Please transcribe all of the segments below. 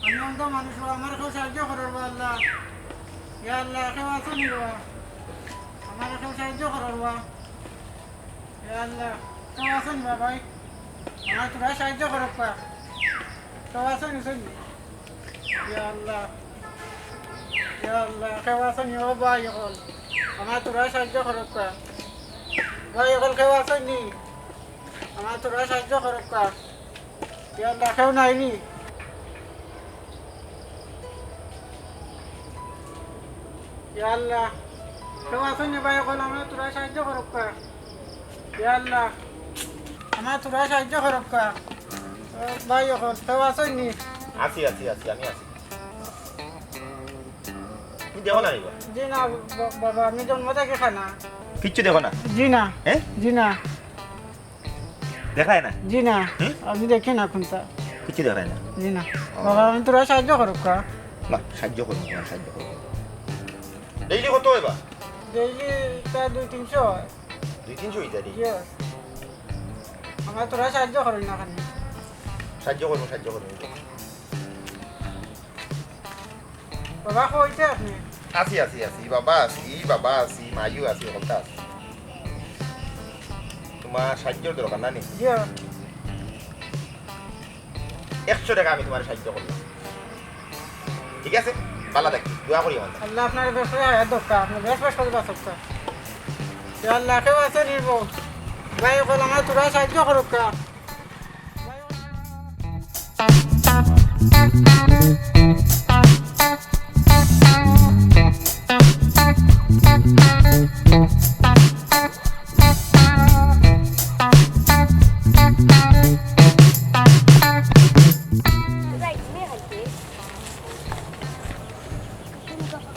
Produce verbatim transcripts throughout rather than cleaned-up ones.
আমি অন্ধ মানুষ বা, আমার কেউ সাহায্য করো বা আল্লাহ। ইয়া আল্লাহ, কেউ আছো নি বা? আমার কেউ সাহায্য করো বা। ইয়া আল্লাহ, কেউ আছো নি বা ভাই? আমার তোরা সাহায্য করো বা। কেউ আছো নি, আছো নি? ইয়া আল্লাহ, ইয়া আল্লাহ, কেউ আছো নি ও ভাই অকল? আমার তোরা সাহায্য করো বা। ভাই অকল কেউ আছো নি? আমার তোরা সাহায্য করো বা। ইয়া আল্লাহ, কেউ নাই নি? ইয়া আল্লাহ, কেউ আছো নি ভাই অকল? আমার তোরা সাহায্য করো বা। ইয়া আল্লাহ, আমার তোরা সাহায্য করো বা। ও ভাই অকল, কেউ আছো নি? আছি, আছি, আছি, আমি আছি। তুমি দেখো না নি বা? জি না, বা-, বাবা, আমি জন্ম থাকি কানা। কিচ্ছু দেখো না? জি না। হ্যাঁ? জি না। দেখায় না? জি না। হুম? আমি দেখি না কোনটা। কিচ্ছু দেখায় না? জি না। ও। বাবা, আমি তোরা সাহায্য করো বা। না, সাহায্য করবো, তোমার সাহায্য করবো। ডেইলি কত অয় বা? ডেইলি তা দুই তিনশো অয়। দুই তিনশো অইতা নি? জি অয়। আমার তোরা সাহায্য করো না কেনে? সাহায্য করবো, সাহায্য করবো। বাবা, কইতে আপনি? আছি, আছি, আছি, বাবা আছি, বাবা আছি, মাইও আছি, হকলতা আছি। তোমার সাহায্যর দরকার না নি? জি। একশো টেকা আমি তোমার সাহায্য করলাম। ঠিক আছে? ভালা থাকি, দোয়া করি আমার। আল্লাহ আপনার বেশ করে হায়াত দরকার, আপনি বেশ বেশ করে বাঁচক। ইয়া আল্লাহ, কেউ আছে নি বা? ভাই অকল, আমার তোরা সাহায্য করো বা।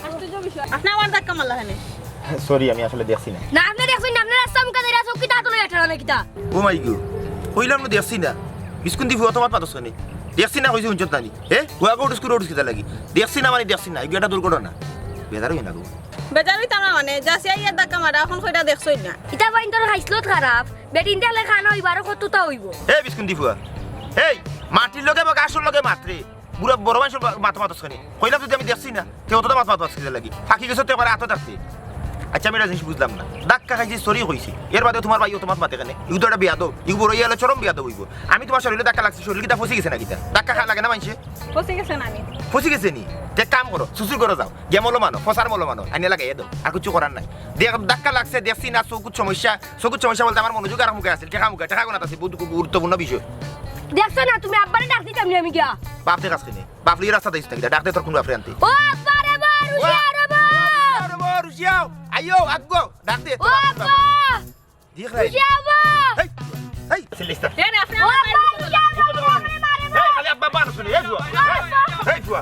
আশ্চর্য বিষয়। আপনি আমার ধাক্কা মারলা কেনে? Sorry, আমি আসলে দেখছি না। না, আপনি দেখছেন না, আপনি রাস্তা মুখে দাঁড়িয়ে আছেন, কিতা তুলে এটা না কিতা? ও মাই গো, কইলাম না দেখছি না। বিস্কুন্দি ফুয়া তোমার পাতস কেনে? দেখছি না কইছি হুনছত না নি? হে? ফুয়া গো উঠুস করে উঠুস কিতা লাগি? দেখছি না মানে দেখছি না, এগুলো একটা দুর্ঘটনা। বেজার হই না গো। বেজার হইতাম না মানে, যাসি আইয়া ধাক্কা মারা, এখন কইরা দেখছই না। ইতা বাইন তোর হাইসলত খারাপ, বেটিন দেখলে খানা হইব, আরো কতটা হইব। হে বিস্কুন্দি ফুয়া, এই মাটির লগে বা ঘাসর লগে মাতরে, বুড়া বড় মানুষর বা-, মাত মাতস কেনে? কইলাম যদি আমি দেখছি না, তে অতটা মাত মাত মাতস কিতা লাগি? ফাঁকি গেছো তো একবার আতো থাকতে। আচ্ছা, আমি একটা জিনিস বুঝলাম না। ধাক্কা খাইছি, sorry কইছি। এর বাদে তোমার ভাই অত মাত মাতে কেনে? ইগু তো একটা বেয়াদব। ইগু বড় ইয়া হলে চরম বেয়াদব হইব। আমি তোমার শরীরে ধাক্কা লাগছে, শরীর কিতা ফসি গেছে না কিতা? ধাক্কা খা লাগে না মানষে? ফসি গেছে না নি? ফসি গেছে নি? তে কাম করো, শ্বশুর ঘরো যাও। গিয়া মলম আনো, ফসার মলম আনো। আনিয়া লাগাইয়া দাও। আর কিচ্ছু করার নাই। দেখ, ধাক্কা লাগছে, দেখছি না, চকুত সমস্যা। চকুত সমস্যা বলতে আমার মনোযোগ আর মুখে আছে। টেকা মুখে, টেকা গোনাত আছে। বহুত গু-, গুরুত্বপূর্ণ বিষয়। দেখছো না তুমি, আব্বারে ডাক দিতাম নি আমি গিয়া। বাপ দেখ আজকে নেই। বাপ লইয়া রাস্তা দিস না কিতা? ডাক দে তোর কোন বাপরে আনতে। ও আব্বা রে বা, রুশিয়া রে বা। ও আব্বা রে বা, রুশিয়া। আইও, আগ্গো। ডাক দে, ও তোর বাপ আব্বা। দেখলাই। রুশিয়া আব্বা। এই, এই, সিলিস্টার। এ না, আপনি ও আব্বা, রুশিয়া আব্বা, আমারে মারে না। এই, খালি আব্বা, আব্বা, শুনে, এই ফুয়া। ও আব্বা। এই ফুয়া।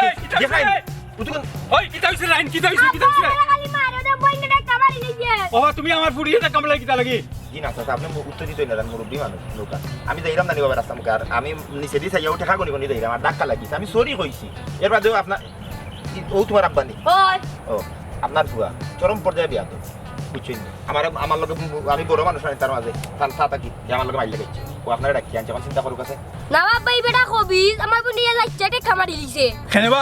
এই, কিতা দেখাই। হইছে রে? উতুকুন। ওই, কিতা হইছে রাহিন? কিতা হইছে? কিতা হইছে? আব্বা, খালি মারে দে, বইন দে, কামারি নিয়ে। ও, তুমি আমার ফুড়িয়ে দে, কামলা কিতা লাগি? জি না, চাচা, আপনি মু-, উত্তর দিতে হইন না, তার মুরব্বী মানুষ, নৌকা। আমি যাইলাম না নি বাবা রাস্তা মুখে, আর আমি নিচে দিয়ে চাইয়া উঠে খাগনি গনি যাইলাম, আর ধাক্কা লাগিছে, আমি sorry কইছি। এর বাদেও আপনার, ই, ও তোমার আব্বা নি? ওই। ও, আপনার ফুয়া, চরম পর্যায়ে বেয়াদব, বুঝছেন নি? আমার, আমার লগে, আমি বড় মানুষ, আমি তার মাঝে, তার চা থাকি, যে আমার লগে মাইর লাগাইছে। ও আপনারে ডাকি আনছে, এখন চিন্তা করুক আছে। না বাবা, এই বেটা কবিজ, আমার বোন নিয়ে যাচ্ছে, টেকা মারি দিছে। কেনে বা?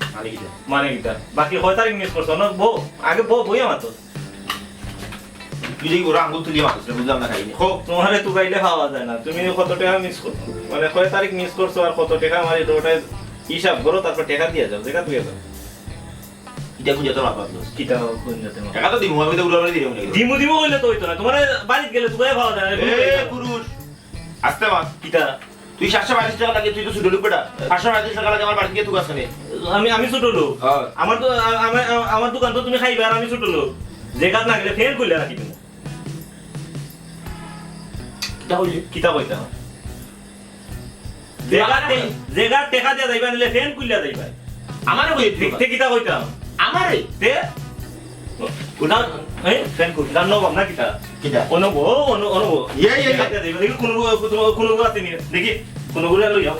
মানে কিতা? মানে কিতা? বাকি কয় তারিখ মিস করছো? না, বউ, আগে বউ, বইয়া মাতো। তুই দেখি ওরা আঙ্গুল তুলিয়া মাতিস না, বুঝলাম না খাইনি। খো। তোমারে তুকাইলে পাওয়া যায় না। তুমি কত টেকা মিস করছো? মানে কয় তারিখ মিস করছো আর কত টেকা আমার এই দুটায় হিসাব করো, তারপর টেকা দিয়া যাও, যেটা তুই যাও। কিতা কুন জাতর মাত মাতলো? কিতা কুন জাতর মাত? টেকা তো দিমু, আমি তো উড়াউড়ি দিলাম না। দিমু দিমু কইলে তো অইতো না। তোমারে বাড়িত গেলে তুকাইয়া পাওয়া যায় না। এ, পুরুষ, আস্তে মাত। কিতা? তুই সাতশো পঁয়ত্রিশ টেকা লাগে, তুই তো ছোট লোক বেটা। সাতশো পঁয়ত্রিশ টেকা লাগে আমার বাড়িত গিয়া তুকাস কেনে? আমি, আমি ছোট লোক। হ্যাঁ। আমার তো, আ-, আমার, আ-, আমার দোকান তো তুমি খাইবা আর আমি ছোট লোক। যে কাজ না গেলে ফেল কইলে রাখি তুমি। কিতা কইলি? কিতা কইতাম? যেগা তে-, যেগা টেকা দিয়া যাইবা, নিলে ফেন খুলিয়া যাইবা। আমারে কই তে, তে কিতা কইতাম? আমারে? তে? উঠা, এই, ফেন খুল। গান নবাব না কিতা? কিতা? অনুভব, অনু-, অনুভব। ইয়ে, ইয়ে, ইয়ে। টেকা দিয়া যাইবা। দেখি, কোনো, কোনো, কোনো গুলা তিনি, দেখি, কোনো গুলা লই যাও।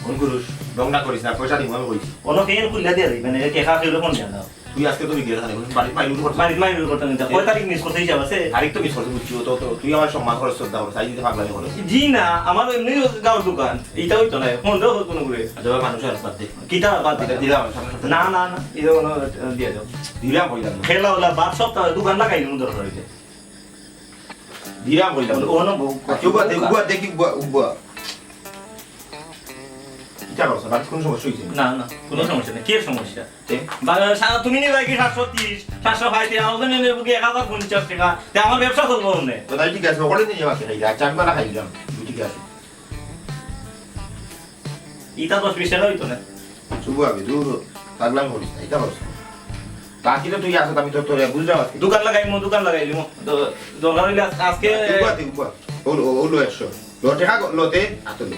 কোন পুরুষ? রং না করিস না, পয়সা দিব আমি কইছি। কোনো ফেন খুলিয়া দিয়া যাইবা, নিলে টেকা কেউ ফোন দিয়া দাও। তুই আজকে তো বিকেলে থাকবি, বাড়িত মাইরুর করতে। বাড়িত মাইরুর করতে নিতে। কয় তারিখ মিস করতে হিসাব আছে? তারিখ তো মিস করতে বুঝছি, ও তো, তো তুই আমার সম্মান খরচ শ্রদ্ধা করছ, আই যদি পাগলামি করছ। জি না, আমার এমনি গাঁওর দোকান, এটা হইতো না, ফোন দেওয়া হতো না ঘুরে। আচ্ছা, ভাই, মানুষ আর বাদ দে। কিতা বাদ দিতা? দিলাম, সামনে সপ্তাহে। না, না, না, এটা কোনো, আহ, দিয়া যাও। দিলাম, কইলাম না। খেলা ওলা, বাদ সপ্তাহে দোকান লাগাই দিমু দরকার হইলে। দিলাম, কইলাম। ও না, বউ, আচ্ছা, উবা দে, উবা। উবা দেখি, উবা, উবা। কিতা করছ? বাড়িত কোনো সমস্যা হইছে? না, না, কোনো সমস্যা নেই। কি সমস্যা? তে? বা-, সা-, তুমি নিবা কি সাতশো ত্রিশ, সাতশো পঁয়ত্রিশ, আমার জন্য নেবো কি এক হাজার পঞ্চাশ টেকা? তে আমার ব্যবসা চলবো কেমনে? তো তাই ঠিক আছে, ওখানে নিয়ে যাবা কেন? এই আচ্ছা, আমি বালা খাইলাম, ঠিক আছে। ইটা দশ বিশ টেকা হইতো না। শুভ আমি, দূর, পাগলামি করিস না, ইটা করিস না। বাকি তো তুই আসত, আমি তো তোরে বুঝলাম আজকে। দোকান লাগাইমু, দোকান লাগাইলিমু। দ-, দরকার হইলে আজ-, আজকে উবা, তুই উবা। ও, ও, ও লো একশো। লো টেকা গো, লো তে, আতো লো।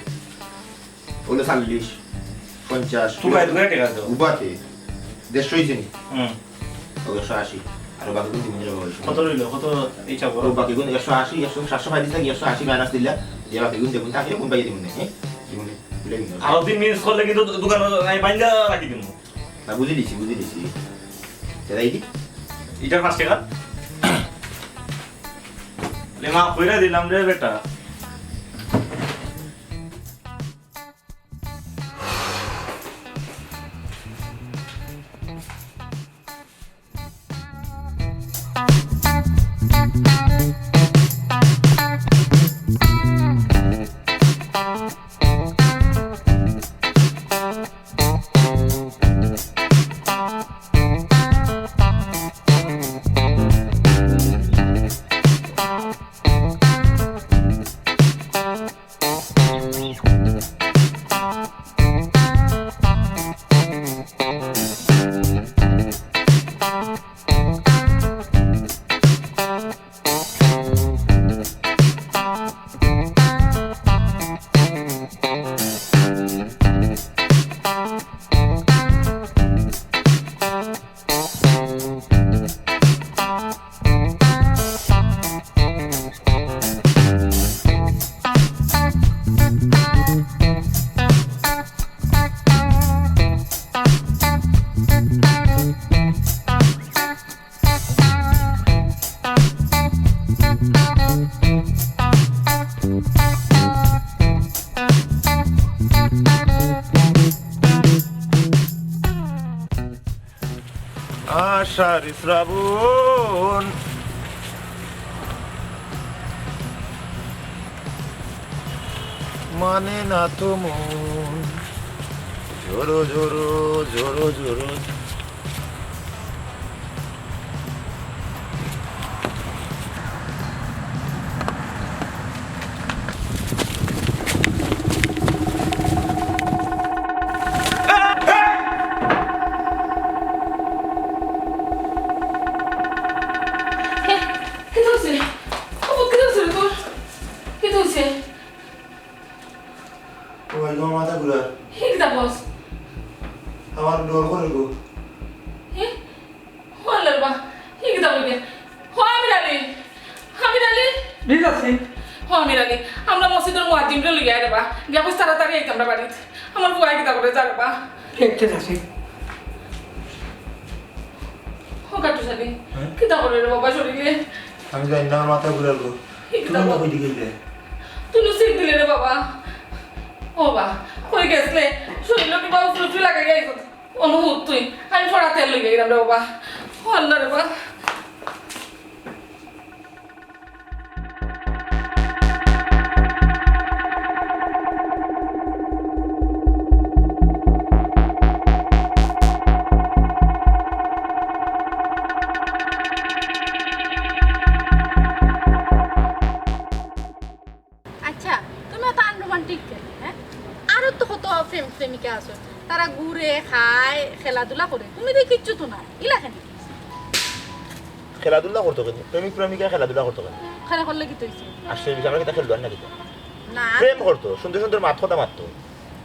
ও লো চল্লিশ, পঞ্চাশ। তুকাই, তুকাই টেকা দাও। উবাতে। দেড়শো হইছে নি? হুম। ও একশো আশি। আর বাকি গুণ দিবি রে বাবা। কত রইলো? কত হিসাব করো? ও বাকি গুণ একশো আশি, একশো, সাতশো পাই দিস নাকি? একশো আশি মাইনাস দিলা। যে বাকি গুণ দেখুন, তাকে কোন পাইয়ে দিবি না, হ্যাঁ? দিবি না। দিলে কিন্তু। আর দিন মিস করলে কিন্তু দো-, দোকান আমি বাইন্দা রাখি দিমু। না, বুঝি দিছি, বুঝি দিছি। সেটাই দি। ইটার পাঁচ টেকা। লে মা, কইরা দিলাম রে বেটা। আষাঢ় শ্রাবণ মানে না তো মন, ঝরো ঝরো, ঝরো ঝরো। এ, কিতা অইছে? ও, কিতা অইছে রে তোর? কিতা অইছে? ও ভাই, তোমার মাথা ঘুরার। হে, কিতা কস? আমার ডর করে গো। হে? ও আল্লাহ রে বা, হে কিতা কইবে? ও আমির আলী, আমির আলী। জি চাচি। ও আমির আলী, আমরা মসজিদর মুয়াজ্জিনরে লইয়া আয় রে বা। গিয়া কইস তাড়াতাড়ি আইতে আমরা বাড়িত। আমার ফুয়ায় কিতা করে যা রে বা। ঠিক আছে চাচি। ও কাটু চাচি, হ্যাঁ? কিতা করে রে বাবা শরীরে? আমি জানি না, আমার মাথা ঘুরার গো। হে কিতা তুমি না কর? কই দিকে গেলে? তুই নু সিট দিলে রে বাবা। ও বা, কই গেছলে? শরীরও কিবা উফরে উফরে লাগাই আইছো। অনুভব তুই, আমি ফড়া তেল লইয়া গেলাম রে বাবা। ও আল্লাহ রে বাবা। আচ্ছা, তুমি অত আনরোমান্টিক কেনে, হ্যাঁ? আরো তো কত প্রেমিক প্রেমিকা আছে, তারা ঘুরে, খায়, খেলাধুলা করে, তুমি তো কিচ্ছু তো না, ইলা কেনে? খেলাধুলা করতো কেনে? প্রেমিক প্রেমিকা খেলাধুলা করতো কেনে? কেনে করলে কিতা অইছে? আর সেই বিষয়ে আমরা কিতা খেললো আর না কিতা? না। প্রেম করতো, সুন্দর সুন্দর মাত কথা মাততো,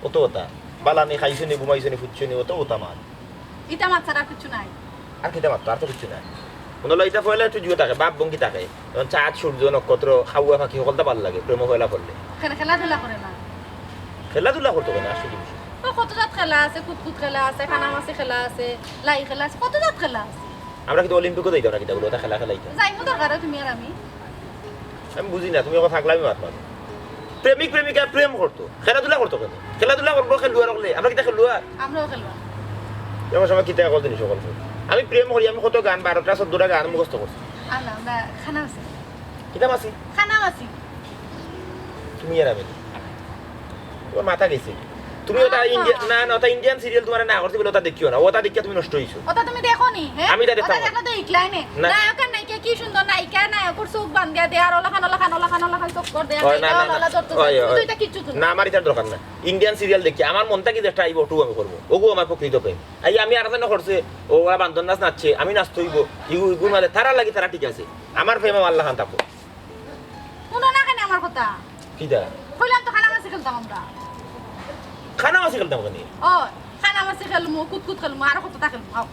অত কথা। বালা নি, খাইছো নি, ঘুমাইছো নি, ফুটছো নি, অত কথা মাত। ইতা মাত ছাড়া আর কিচ্ছু নাই। আর কিতা মাততো? আর তো কিচ্ছু নাই। মনে হলো ইতা পয়লা একটু জুয়ে থাকে, ভাব ভঙ্গি থাকে। যেমন চাঁদ, সূর্য, নক্ষত্র, হাওয়া, পাখি, হকলতা ভালা লাগে, প্রেমও পয়লা করলে। কেনে খেলাধুলা করে না? খেলাধুলা করতো কেনে? আসলে বিষয়। ও কত জাত খেলা আছে, কুতকুত খেলা আছে, কানামাছি খেলা আছে, লাই খেলা আছে, কত জাত খেলা আছে। আমরা কিন্তু অলিম্পিকও যাইতাম না, কিতা বলো, ওটা খেলা খেলাইতাম। যাইমু দরকারে তুমি আর আমি। আমি বুঝি না, তুমি এখন থাকলে আমি মাত মারো। প্রেমিক প্রেমিকা প্রেম করতো, খেলাধুলা করতো কেনে? খেলাধুলা করবো, খেলুয়ার হকলে। আমরা কিতা খেলুয়ার? আমরাও খেলুয়ার। এমন সময় কিতা এখন জিনিস হকল করে। আমি প্রেম করি, আমি কত গান, বারোটা চোদ্দটা গান মুখস্থ করছি। আল্লাহ, আমরা কানামাছি। কিতা মাছি? কানামাছি। তুমি আর আমি। তোমার মাথা গেছে। তুমি ওটা না, ইন্ডিয়া-, না। না, না, ওটা ইন্ডিয়ান সিরিয়াল তোমার না করতে বলে, ওটা দেখিও না। ওটা দেখিয়া তুমি নষ্ট হইছো। ওটা তুমি দেখো নি, হ্যাঁ? আমি এটা দেখতাম ওটা না। দেখলে তো ইকলাই নে। না। নায়ক আর নায়িকা কি সুন্দর, নায়িকা আর নায়কর চোখ বান্ধিয়া দে, আর ওলাখান, ওলাখান, ওলাখান, ওলাখান চোখ কর দে, আর ওই, না, নায়িকা না, ওলা না। ওলা ধরতে ওই, চায়। তুমি ওই। তো এটা কিচ্ছু তো না। না, আমার ইটার দরকার না। ইন্ডিয়ান সিরিয়াল দেখি, আমার মনটা কি যে একটা আইব, ওটাও আমি করবো। ওগু আমার প্রকৃত প্রেম। এই আমি আর যেন করছে, ও ওরা বান্দর নাচ নাচছে, আমি নাচতে হইব। ইগু, ইগুর মাঝে তারা লাগি তারা ঠিক আছে। আমার প্রেম আমার লাখান থাকবো। হুনো না কেনে আমার কথা? কিতা? কইলাম তো কানামাছি খেলতাম আমরা। কানামাছি খেলতাম কেনে? ও, কানামাছি খেলমু, কুতকুত খেলমু, আরো কততা খেলমু, আও।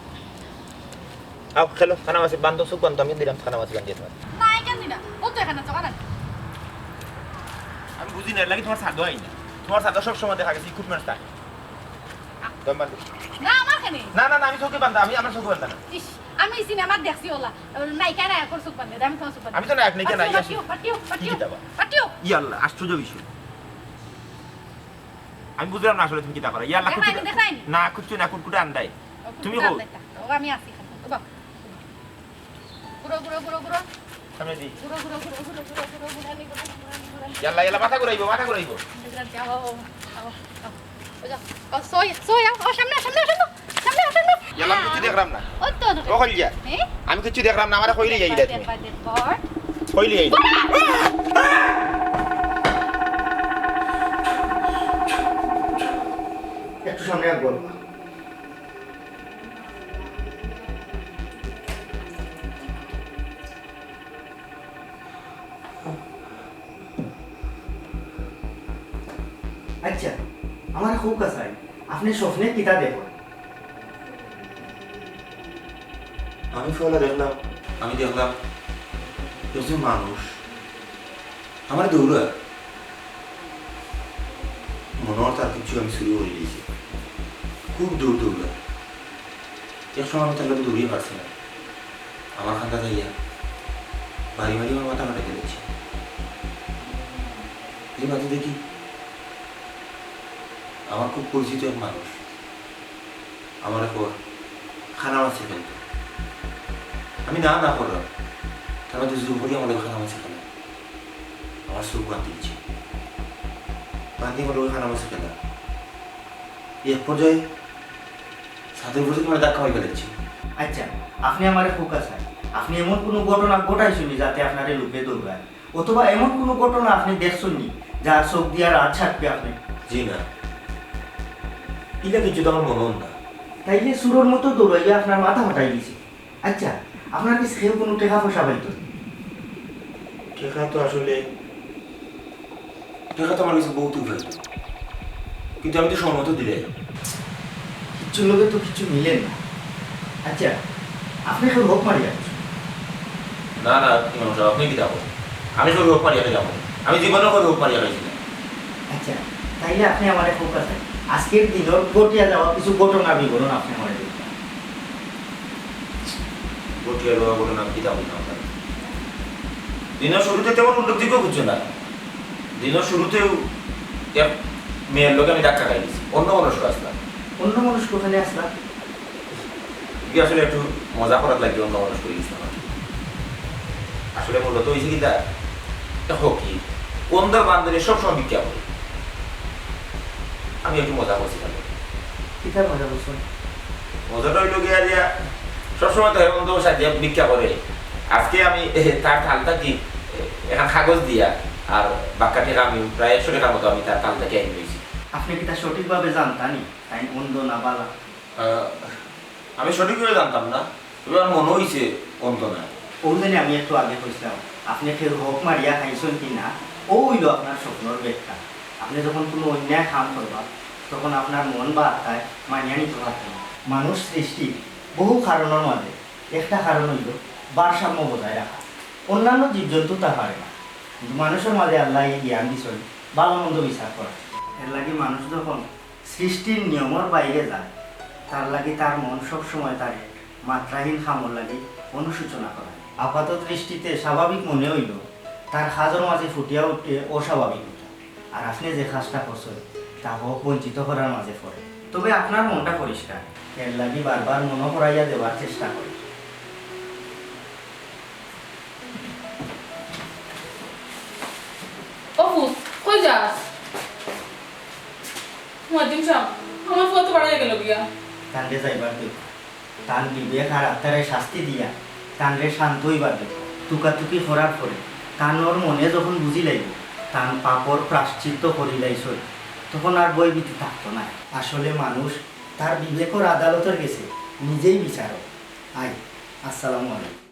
আও, খেলো, কানামাছি বান্ধো, চোখ বান্ধো, আমি দিলাম কানামাছি বান্ধিয়া তোমার। না, এখান দিনা, ও তো এখানে চোখ আনানি। আমি বুঝি না, এর লাগি তোমার ছাদও আই না। তোমার ছাদও সব সময় দেখা গেছে equipments থাকে। দম বান্ধো। না, আমার কেনে? না, না, না, আমি চোখে বান্ধা, আমি আমার চোখে বান্ধা না। ইস, আমি সিনেমাত দেখছি ওলা, নায়িকা নায়কর চোখ বান্ধে, আমি তোমার চোখ বান্ধে। আমি তো নায়ক নায়িকা পাটিও, নাই, পাটিও, আসলে। পাটিও, কি পাটিও, কিতা বা? পাটিও। ইয়া আল্লাহ, আশ্চর্য বিষয়। আমি বুঝলাম না আসলে তুমি কিতা করো। ইয়া আল্লাহ, দেখাইনি, কুটকুটা-, দেখাইনি। না, কুটকু না, কুটকুটা আন্দাই। ও, তুমি কুটকুটা কও। আন্দাই তা। ও, আমি আছি এখানে। ও বাবা। ঘুরো, ঘুরো, ঘুরো, ঘুরো। সামনে দি। ঘুরো, ঘুরো, ঘুরো, ঘুরো, ঘুরো, ঘুরো, ঘুরো, ঘুরো, ঘুরো, ঘুরো। ইয়াল্লা, ইয়াল্লা, মাথা ঘুরাইবো, মাথা ঘুরাইবো। যাও, যাও, যাও। ও যাও। ও, সই, সই, আও, আও, সামনে, সামনে, সামনে। সামনে, সামনে। ইয়াল্লা, আমি কিচ্ছু দেখলাম না। ওই তো, ওই তো। ও কইলিয়া। হ্যাঁ? আমি কিচ্ছু দেখলাম না, আমারে কইলে যাই দেখবার, তুমি। দেখবার, দেখবার। কইলে যাই। একটু সামনে এক বল। আচ্ছা, আমার খুব কাছে, আপনি স্বপ্নে কিতা দেখেন? আমি পয়লা দেখলাম, আমি দেখলাম একজন মানুষ আমারে দৌড়ার। মনে হয় তার কিছু আমি চুরি করি নিয়েছি। খুব দৌড় দৌড়ার। এক সময় আমি তার লগে দৌড়িয়ে পারছি না। আমার কান্দাত আইয়া বাড়ি মারি আমার মাথা ফাটাই দিছে। এই মাঝে দেখি আমার খুব পরিচিত এক মানুষ আমারে কয় কানামাছি খেলতো। আমি না, না করলাম। তার মধ্যে জোর করি আমার লগে কানামাছি খেলা। আমার চোখ বান্ধি দিছে। বান্ধি আমার লগে কানামাছি খেলা। এক পর্যায়ে ছাদের উপর থেকে আমার ধাক্কা মারি ফেলেছে। আচ্ছা, আপনি আমারে খোকা স্যার, আপনি এমন কোনো ঘটনা ঘটাইছেন নি যাতে আপনারে লোকে দৌড়ায়? অথবা এমন কোনো ঘটনা আপনি দেখছেন নি যার চোখ দিয়া রাত ছাড়বে আপনি? জি না, ইলা কিছু তো আমার মনে হয় না। তাইলে চুরর মতো দৌড়াইয়া আপনার মাথা ফাটাই দিছে। আচ্ছা, আপনার কাছে কেউ কোনো টেকা পয়সা পাইতো? টেকা তো আসলে, টেকা তো আমার কাছে বহুত পাইতো, কিন্তু আমি তো সময় মতো দিলাই। কিচ্ছুর লগে তো কিচ্ছু মিলে না। আচ্ছা, আপনি কেউ হক মারিয়া? না, না, ইমাম সাহেব, আপনি কিতা কইন? আমি কেউ হক মারিয়া খাইলাম? আমি জীবনে কেউ হক মারিয়া খাইছি না। আচ্ছা, তাইলে আপনি আমারে খোকা স্যার, আজকের দিনের ঘটিয়া যাওয়া কিছু ঘটনা বিবরণ আপনি আমারে দিন। ঘটিয়া যাওয়া ঘটনা কিতা বললাম আপনারে? দিনের শুরুতে তেমন উল্লেখযোগ্য কিছু না। দিনের শুরুতেউ এক মেয়ের লগে আমি ধাক্কা খাই গেছি, অন্য মানুষ আসলাম। অন্য মানুষ কোখানে আসলাম? কি আসলে একটু মজা করার লাগি অন্য মানুষ কই গেছিলাম আর কি। আসলে মূলত হয়েছে কি তা, এটা হকি, অন্ধর বান্ধবী সবসময় ভিক্ষা করে। আমি একটু মজা করছি তাহলে। কিতা মজা করছেন? মজাটা হইল গিয়া দিয়া, সবসময় তো অন্ধ সাজিয়া ভিক্ষা করে। আজকে আমি এ, তার থাল থাকি এ, একটা কাগজ দিয়া আর বাক্কা টাকা, আমি প্রায় একশো টাকার মতো আমি তার থাল থাকি আইন লইছি। আপনি কিতা সঠিকভাবে জানতা নি তাই অন্ধ না বালা? আহ, আমি সঠিকভাবে জানতাম না, তবে আমার মনে হইছে অন্ধ না। ওই জন্য আমি একটু আগে কইছিলাম, আপনি কেউ হক মারিয়া খাইছেন কি না, ও হইল আপনার স্বপ্নর ব্যাখ্যা। আপনি যখন কোনো অন্যায় কাম করবা, তখন আপনার মন বা আত্মায় মানিয়া নিতে পারত না। মানুষ সৃষ্টি বহু কারণের মাঝে একটা কারণ হইল ভারসাম্য বজায় রাখা। অন্যান্য জীবজন্তু তা পারে না, কিন্তু মানুষের মাঝে আল্লাহ এই জ্ঞান দিছেন ভালো মন্দ বিচার করা। এর লাগি মানুষ যখন সৃষ্টির নিয়মর বাইরে যায়, তার লাগি তার মন সবসময় তারে মাত্রাহীন কামর লাগি অনুশোচনা করে। আপাত দৃষ্টিতে স্বাভাবিক মনে হইল, তার কাজর মাঝে ফুটিয়া উঠে অস্বাভাবিকতা। আর আপনি যে কাজটা করছেন, তা হক বঞ্চিত করার মাঝে পড়ে। তবে আপনার মনটা পরিষ্কার, এর লাগি বারবার মনে করাইয়া দেওয়ার চেষ্টা করে। ও পুত, কই যাস? মুয়াজ্জিম সাহেব, আমার ফুয়া তো বাড়াইয়া গেল গিয়া। তানরে যাইবার দেও। তান বিবেক আর আত্মারে শাস্তি দিয়া তানরে শান্ত হইবার দেও। তুকাতুকি করার পরে তানর মনে যখন বুঝি লাইব, তান পাপর প্রাশ্চিত্য করি লাইছই, তখন আর ভয় ভীতি থাকতো না। আসলে মানুষ তার বিবেকর আদালতের গেছে নিজেই বিচারক। আই, আসসালামু আলাইকুম।